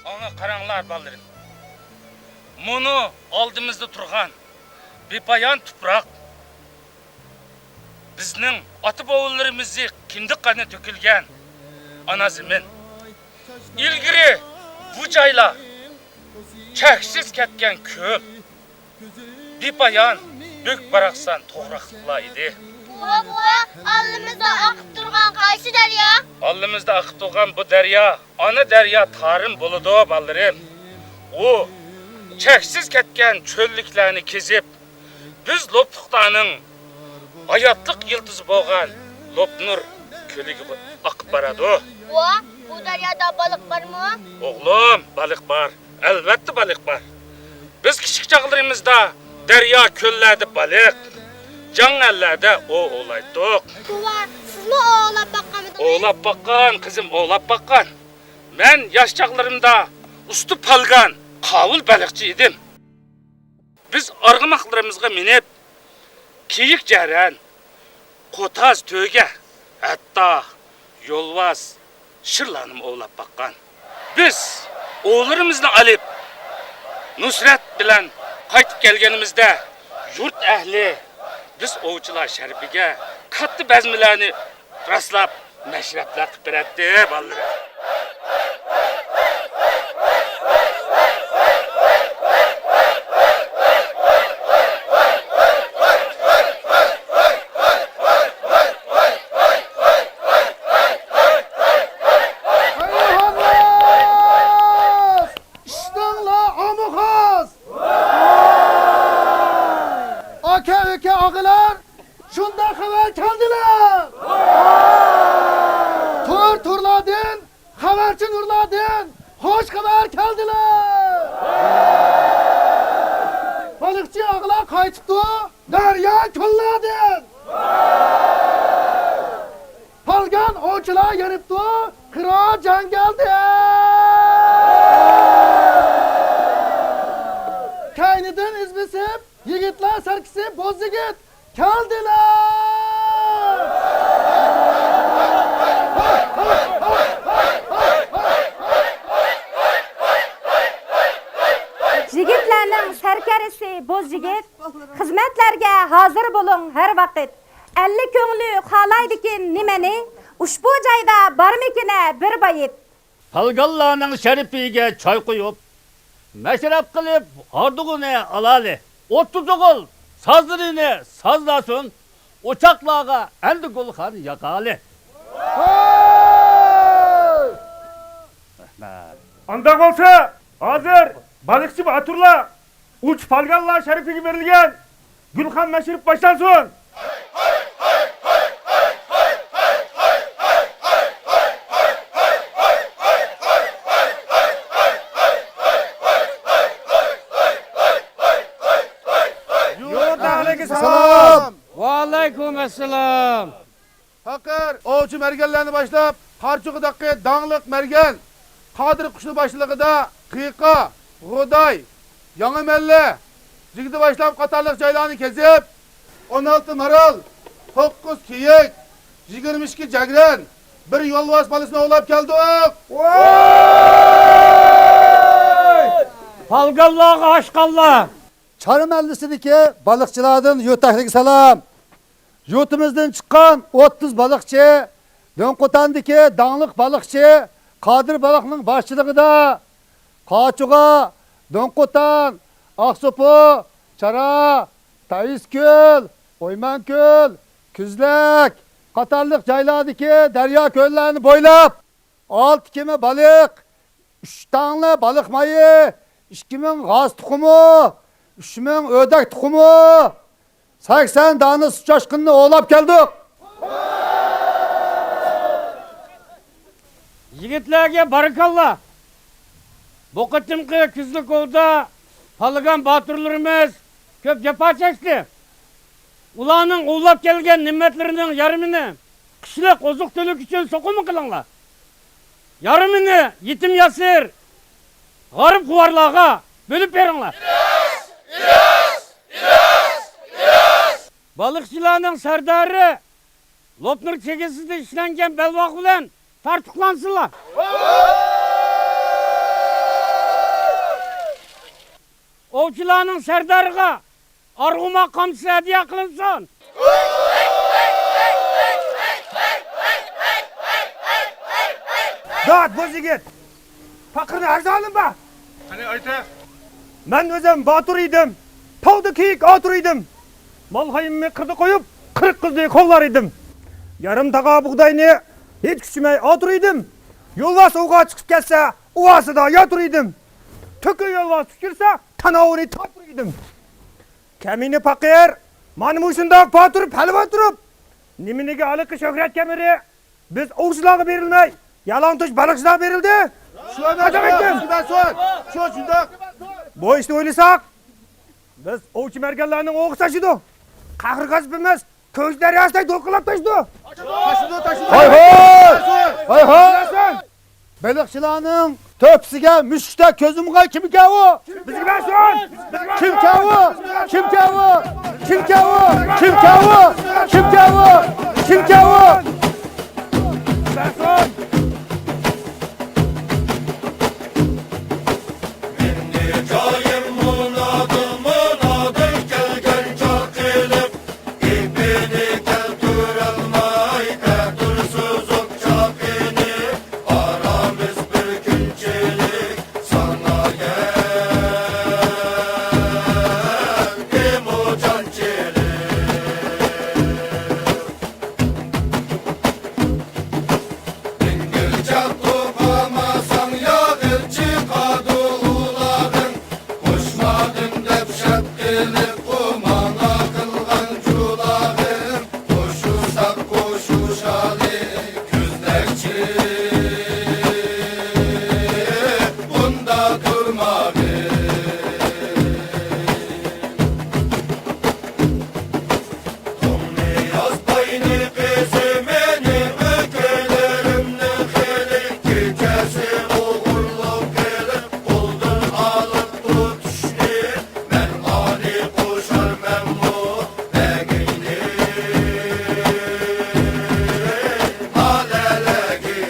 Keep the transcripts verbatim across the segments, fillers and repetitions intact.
ئاڭا قاراڭلار، بالىلىرىم. مۇنۇ ئالدىمىزدا تۇرغان بىپايان تۇپراق، بىزنىڭ ئاتا-بوۋىلىرىمىزنىڭ كىندىك قېنى تۆكۈلگەن ئانا زېمىن. ئىلگىرى بۇ جايلار چەكسىز كەتكەن كۆل، بىپايان بۈك-باراقسان توغراقلىقلار ئىدى. بوۋا، بوۋا، ئالدىمىزدا ئاقىپ تۇرغان قايسى دەريا؟ ئالدىمىزدا ئاقىپ تۇرغان بۇ دەريا ئانا دەريا تارىم بولىدۇ، بالىلىرىم. ئۇ چەكسىز كەتكەن چۆللۈكلەرنى كېزىپ، بىز لوپلۇقلارنىڭ ھاياتلىق يىلتىزى بولغان لوپنۇر كۆلىگە ئاقىپ بارىدۇ. بوۋا، بۇ دەريادا بالىق بارمۇ؟ ئوغلۇم، بالىق بار. ئەلۋەتتە بالىق بار. بىز كىچىك چاغلىرىمىزدا دەريا، كۆللەردە بالىق، جاڭگاللاردا ئوۋ ئوۋلايتتۇق. بوۋا، سىزمۇ ئوۋلاپ باققانمىدىڭىز؟ ئوۋلاپ باققان، قىزىم، ئوۋلاپ باققان. مەن ياش چاغلىرىمدا ئۇستا پالگان، قاۋۇل بالىقچى ئىدىم. بىز ئارغىماقلىرىمىزغا مىنىپ، كېيىك، جەرەن، قوتاز، تۆگە، ھەتتا يولۋاس، شىرلارنىمۇ ئوۋلاپ باققان. بىز ئوۋلىرىمىزنى ئېلىپ، نۇسرەت بىلەن قايتىپ كەلگىنىمىزدە، يۇرت ئەھلى بىز ئوۋچىلار شەرىپىگە كاتتا بەزمىلەرنى راسلاپ، مەشرەپلەر قىلىپ بېرەتتى، بالىلىرىم. ئىشتىڭلار ئامۇخاس! ئاكا، ئۆكە، ئاغىلار، شۇنداق خەۋەر كەلدىلە! تور تورلاردىن، خەۋەرچى نۇرلاردىن خوش خەۋەر كەلدىلە! بالىقچى ئاغىلار قايتىپتۇ، دەريا كۆللەردىن! پالگان ئوۋچىلار يېنىپتۇ، قىرا جاڭگالدىن! كەينىدىن ئىز بېسىپ، يىگىتلەر سەركىسى بوز يىگىت كەلدىلە! يىگىتلەرنىڭ سەركەردىسى بوز يىگىت، خىزمەتلەرگە ھازىر بولۇڭ ھەر ۋاقىت. ئەللىك كۆڭلى خالايدىكىن نېمىنى، ئۇشبۇ جايدا بارمىكىنە بىر بايىت؟ پالگانلارنىڭ شەرىپىگە چاي قۇيۇپ، مەشرەپ قىلىپ ھاردۇقىنى ئالايلى. ئوتتۇز ئوغۇل سازلىرىنى سازلاسۇن، ئوچاقلارغا ئەمدى گۈلخان ياقايلى. رەھمەت. ئانداق بولسا، ھازىر بالىقچى باتۇرلار ئوۋچى پالگانلار شەرىپىگە بېرىلگەن گۈلخان مەشرىپى باشلانسۇن! يۇرت ئەھلىگە سالام! ۋەئەلەيكۇم ئەسسالام! پېقىر، ئوۋچى مەرگەنلەرنى باشلاپ، قارىچوغىدىكى داڭلىق مەرگەن قادىر قۇشنىڭ باشچىلىقىدا قىيقا، غۇداي، يېڭى مەللە، جىگدە باشلام قاتارلىق جايلارنى كېزىپ، ئون ئالتە مارال، توققۇز كېيىك، يىگىرمە ئىككى جەگرەن، بىر يولۋاس بالىسىنى ئوۋلاپ كەلدۇق. پالگانلارغا ئاشقانلار! چارا مەھەللىسىدىكى بالىقچىلاردىن يۇرت ئەھلىگە سالام. يۇرتىمىزدىن چىققان ئوتتۇز بالىقچى، دۆڭقوتاندىكى داڭلىق بالىقچى قادىر بالىقنىڭ باشچىلىقىدا قاچۇغا، دۆڭقوتان، ئاقسوپۇ، چارا، تايىسكۆل، ئويمانكۆل، كۈزلەك قاتارلىق جايلاردىكى دەريا كۆللەرنى بويلاپ، ئالتە كېمە بالىق، ئۈچ تاننا بالىق مايى، ئىككى مىڭ غاز تۇخۇمى، ئۈچ مىڭ ئۆردەك تۇخۇمى، سەكسەن دانە سۇ چاشقىنىنى ئوۋلاپ كەلدۇق. يىگىتلەرگە بارىكاللا! بۇ قېتىمقى كۈزلۈك ئوۋدا پالگان باتۇرلىرىمىز كۆپ جاپا چەكتى. ئۇلارنىڭ ئوۋلاپ كەلگەن نېمەتلىرىنىڭ يېرىمىنى قىشلىق ئوزۇق-تۈلۈك ئۈچۈن سوقۇما قىلىڭلار. يېرىمىنى يېتىم-ياسىر، غېرىب-خوارلارغا بۆلۈپ بېرىڭلار. بالىقچىلارنىڭ سەردارى لوپنۇر چېگرىسىدە ئىشلەنگەن بەلباغ بىلەن تارتۇقلانسىلا. ئوۋچىلارنىڭ سەردارىغا ئارغۇماق قامچىسى ھەدىيە قىلىنسۇن! داد، بوز يىگىت! پاقىرنى ھەر زالىم بار! قېنى ئايتا! مەن ئۆزۈم باتۇر ئىدىم، تاغدا كېيىك ئاتۇر ئىدىم. مال ھايۋىنىمنى قىردا قويۇپ، قىرىق قىزنى قوغلار ئىدىم. يېرىم تاغا بۇغداينى ھېچ كۈچىمەي ئاتۇر ئىدىم. يولۋاس ئوۋغا چىقىپ كەتسە، ئۇۋاسىدا ياتۇر ئىدىم. تۆكۈر يولۋاس تۇتۇپ يۈرسە، تاناۋىنى تارتۇر ئىدىم. كەمىنە پاقىر، مانا مۇشۇنداق باتۇر پەلۋان تۇرۇپ، نېمىنىگە ھېلىقى شۆھرەت كەمىرى بىز ئوۋچىلارغا بېرىلمەي، يالاڭتۆش بالىقچىلارغا بېرىلدى؟ شۇ ئەمەس، قاچاق شۇ، ئېيتتىم. شۇ ئەمەس، شۇ، شۇ، شۇنداق. بۇ ئىشنى ئويلىساق، بىز ئوۋچى مەرگەنلەرنىڭ ئوغىسى تاشىدۇ. قەھرى غەزىپىمىز كۆك دەرياسىدەك دولقۇنلاپ تاشىدۇ. تاشىدۇ، تاشىدۇ. ھاي ھاي! ھاي ھاي! بېلىقچىلارنىڭ تۆپىسىگە مۈشۈكتەك كۆز يۇمغان كىمكەن ئۇ؟ بىزگە بەرسۇن! كىمكەن ئۇ؟ كىمكەن ئۇ؟ كىمكەن ئۇ؟ كىمكەن ئۇ؟ كىمكەن ئۇ؟ كىمكەن ئۇ؟ بەرسۇن! مېنى جايىم مۇنادىن، مۇنادىن كەلگەن چاقىلىق. ئېپىنى كەلتۈرەلمەي، ئەتىر سوزۇپ چاقىنى، ئارامىز بىر كۈنچىلىك، ساڭا يەردىمۇ جانچىلىك. دىڭگىلچاق توقۇمىساڭ ياغىل چىقىدۇ ئۇلاغىڭ، قوشمىدىم دەپ شەپ قىلىپ، قوماڭغا قىلغان جۇلاغىڭ، قوشۇلساق قوشۇشايلى كۈزدەك چىرىپ، بۇندا تۇرماغىن. توڭنىياز باينى قىزى مېنىڭ ئۆكەيلىرىمنىڭ خېلى، كېچىسى ئوغرىلىق قىلىپ، قولدىن ئالىپتۇ چۈشنى. مەن ئانى قوشارمەنمۇ بەگەينى، نالەلەرگە.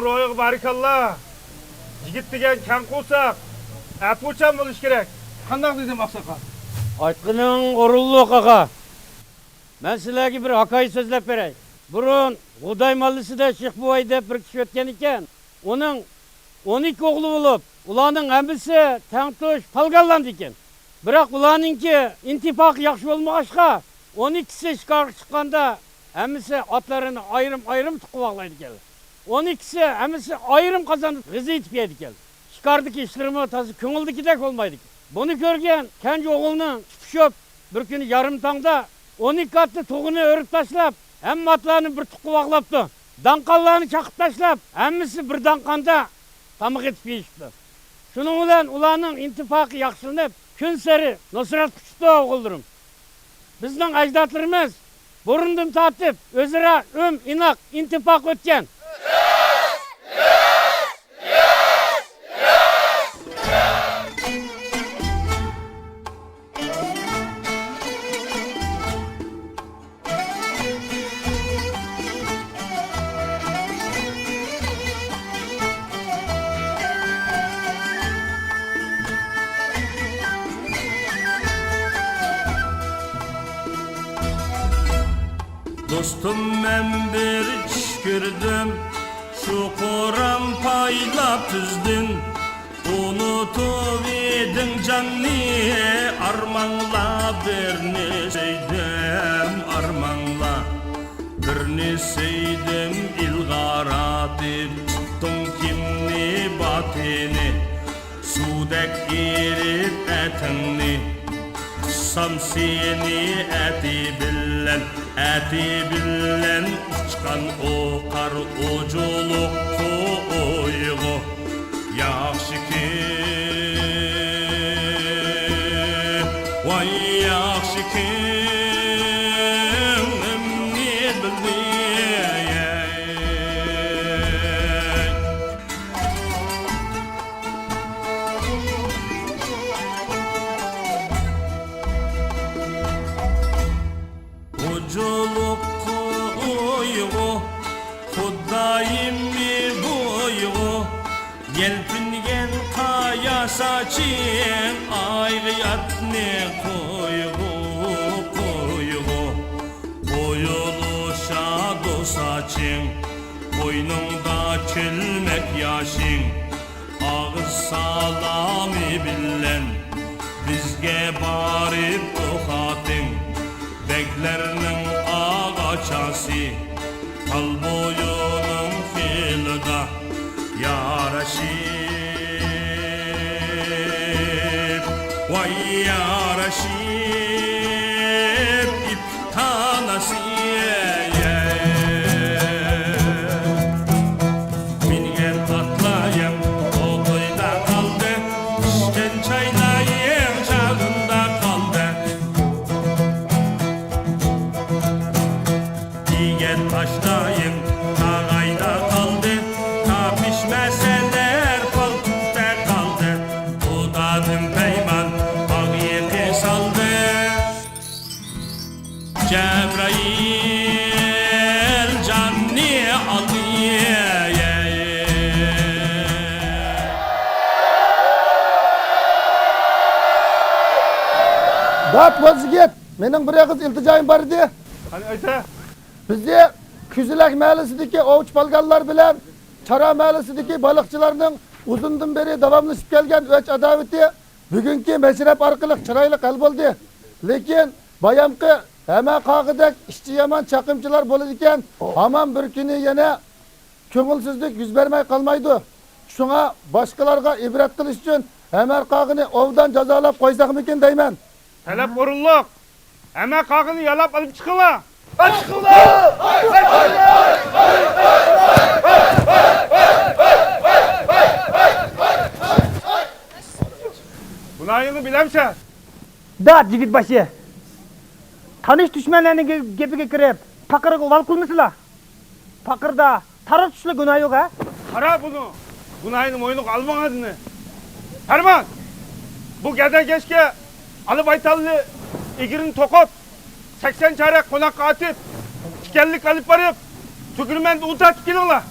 روھىغا بارىكاللا. يىگىت دېگەن كەڭ قورساق، ئەپۇچان بولۇشى كېرەك. قانداق دېدىم، ئاقساقال؟ ئېيتقىنىڭ ئورۇنلۇق، ئاغا. مەن سىلەرگە بىر ھېكايە سۆزلەپ بېرەي. بۇرۇن غۇداي ماللىسىدا شېخ بوۋاي دەپ بىر كىشى ئۆتكەن ئىكەن. ئۇنىڭ ئون ئىككى ئوغلى بولۇپ، ئۇلارنىڭ ھەممىسى تەڭتۇش پالگانلاردىكەن. بىراق ئۇلارنىڭكى ئىنتىپاقى ياخشى بولمىغاچقا، ئون ئىككىسى شىكارغا چىققاندا، ھەممىسى ئاتلىرىنى ئايرىم-ئايرىم تۇغقا باغلايدىكەن. ئون ئىككىسى ھەممىسى ئايرىم قازاندا غىزا ئېتىپ يەيدىكەن. شىكاردىكى ئىشلىرىمۇ تازا كۆڭۈلدىكىدەك بولمايدىكەن. بۇنى كۆرگەن كەنجى ئوغۇلنىڭ چىقىشىپ، بىر كۈنى يارىم تاڭدا ئون ئىككى ئاتنى تۇغىنى ئۆرۈپ تاشلاپ، ھەممە ئاتلارنى بىر تۇغقا باغلاپتۇ. داڭقانلارنى چاقىپ تاشلاپ، ھەممىسى بىر داڭقاندا تاماق ئېتىپ يېيىشىپتۇ. شۇنىڭ بىلەن ئۇلارنىڭ ئىنتىپاقى ياخشىلىنىپ، كۈنسېرى نۇسرەتكە چۈشتى، ئوغۇللىرىم. بىزنىڭ ئەجدادلىرىمىز بۇرۇندىن تارتىپ ئۆزئارا ئۆم ئىناق ئىنتىپاق ئۆتكەن. دوستۇم، مەن بىر چۈش كۆردۈم، شۇ قورام پايلاپ تۈزدىن. ئۇنتۇۋىدىڭ جاننى، ئارماڭلا بىرنى سۆيدۈم، ئارماڭلا بىرنى سۆيدۈم، ئىلغار ئاتىپ تۇتتۇڭ كىمنى باتىنى، سۇدەك ئېرىپ ئەتىڭنى. قىسسام سېنى ئەتى بىلەن، ئەتى بىلەن ئۇچقان ئوقار ئوجۇلۇققا ئويغۇ. ياخشىكى، ۋاي ياخشىكى، ئەمدى بىلدى. ئوجۇلۇققا ئويغۇ، خۇدايىمنى بويغۇ، يەلپۈنگەن قايا ساچىڭ، ئايغا ياتنى قويغۇ، قويغۇ. قويۇلۇشادا ساچىڭ، قوينۇڭدا كۈلمەك ياشىڭ. ئاغىز سالامى بىلەن بىزگە بارىپ ئۇخاتىڭ. بەگلەرنىڭ ئاغا چاسى، تال بويىنىڭ خىلىدا يارىشىپ، ۋاي يارىشىپ، ئىپىك تاناسى. مىنگەن ئاتلايىڭ ئوتۇيدا قالدى، پىشقان چايلايىڭ چاغىندا قالدى. دېگەن تاشلايىڭ تاغايدا قالدى، تاپىشماسەلەر پالتىقتا قالدى. خۇدادىن پەيمان باغ يېقى سالدى. جەبرائىل جاننى ئالدى. دات بولسا يىگىت، مېنىڭ بىر ئېغىز ئىلتىجايىم بار ئىدى. قېنى ئېيتە. بىزنى كۈزىلەك مەھەللىسىدىكى ئوۋچى پالگانلار بىلەن چارا مەھەللىسىدىكى بالىقچىلارنىڭ ئۇزۇندىن بېرى داۋاملىشىپ كەلگەن ئۆچ ئاداۋىتى بۈگۈنكى مەشرەپ ئارقىلىق چىرايلىق ھەل بولدى. لېكىن بايامقى ھەمە قاغىدەك ئىچى يامان چاقىمچىلار بولىدىكەن، ھامان بىر كۈنى يەنە كۆڭۈلسىزلىك يۈز بەرمەي قالمايدۇ. شۇڭا باشقىلارغا ئىبرەت قىلىش ئۈچۈن ھەمە قاغىنى ئوبدان جازالاپ قويساقمىكىن دەيمەن. تەلەپ ئورۇنلۇق. ھەمە قاغىنى يالاپ ئېلىپ چىقىڭلار. گۇناھىڭنى بىلەمسەن؟ دات يىگىت باشى. تانىش دۈشمەنلەرنىڭ گە-، گېپىگە كىرىپ، پاقىرغا ئۇۋال قىلمىسىلا. پاقىردا تارىغا چۈشۈشلۈك گۇناھ يوق ھە؟ قارا بۇنى، گۇناھىنى موينىغا ئالمىغاننى. پەرمان! بۇ گەدە گەشكە ئالا بايتالنى ئېگىرىنى توقۇپ، سەكسەن چارەك قوناققا ئاتىپ، تىكەنلىك ئېلىپ بېرىپ، تۈگۈرمەندە ئۇن تارتىپ كېلىڭلار.